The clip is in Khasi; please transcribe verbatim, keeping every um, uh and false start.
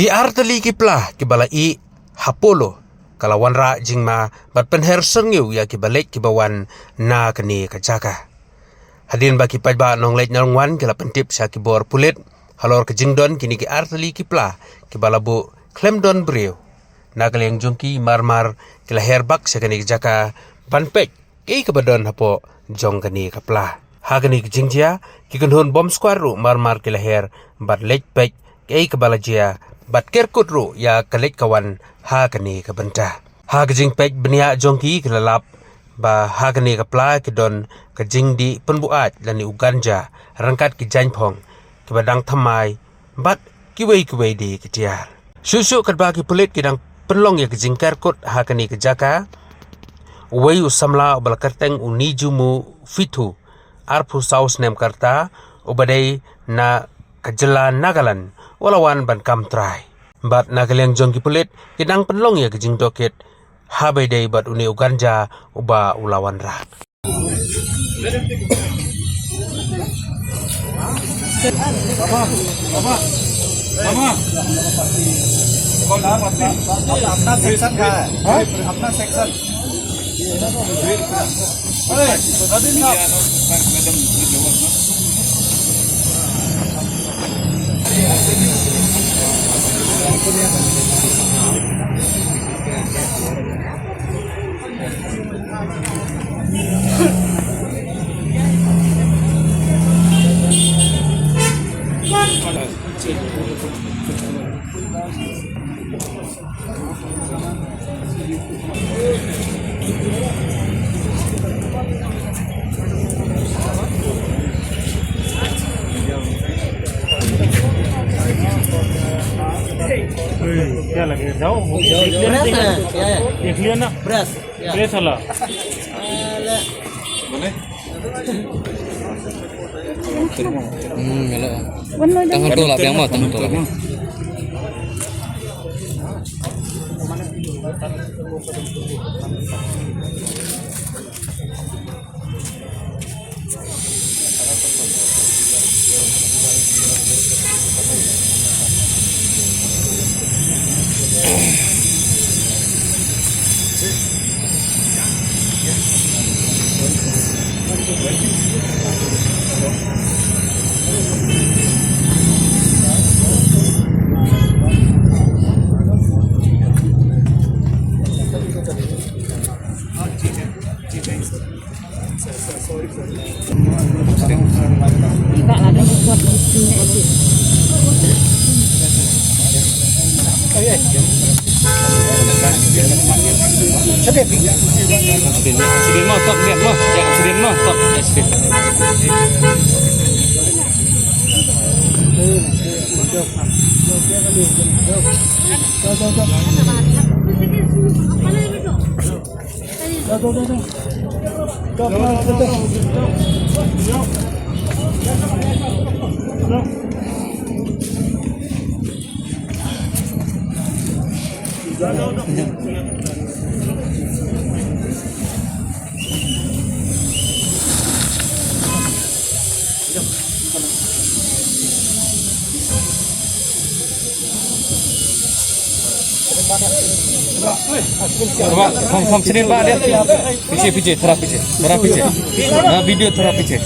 Ki artylli ki pla kiba la ih ha Polo ka la wanrah jingma bad pynher syrngiew ïa kiba leit kiba wan na kane ka jaka. Hadien ba ki paidbah nongleit nongwan ki la pyntip sha ki bor pulit halor ka jingdon kine ki artylli ki pla kiba la buh khlem don briew, na ka liang jong ki marmar ki la her bak sha kane ka jaka ban peit kaei kaba don hapoh jong kane ka pla. Ha kane ka jingjia, ki kynhun bomb squad ruh marmar ki la her bad leit peit kaei kaba la jia bad kerkut ruh ïa ka leit ka wan ha kane ka bynta. Ha ka jingpeit bniah jong ki, ki la lap ba ha kane ka pla ki don ka jingdih pynbuaid lane u ganja ryngkat ki jaiñphong kiba dang thymmai bad kiwei kiwei de ki tiar. Shuh shuh katba ki pulit ki dang pynlong ïa ka jingkerkut ha kane ka jaka, uwei u samla uba la kyrteng u Nijumu Fithu, arphew saw snem ka rta, uba dei na ka jylla Nagaland, u la wan ban kam trai. Bad na ka liang jong ki pulit ki dang pynlong ïa ka jingtohkit ha ba ïadei bad une u ganja uba u la wanrah. अपना सेक्शन का है। हाँ? अपना सेक्शन। अरे, रविंद्र साहब। क्या लगे? जाओ, वो देख लिया ना, ब्रश है, देख लिया। क्या है? ब्रश ना? ब्रश। ब्रश वाला। Hmm, melo. Tang tu lah, biang mo, tang tu lah. Sidin mo, top, lihat mo. Ya, sidin mo, top, ya, sidin. Bah, kham, kham sini bah dia. Piche, piche, thoda piche. Thoda piche. Ha, video thoda piche.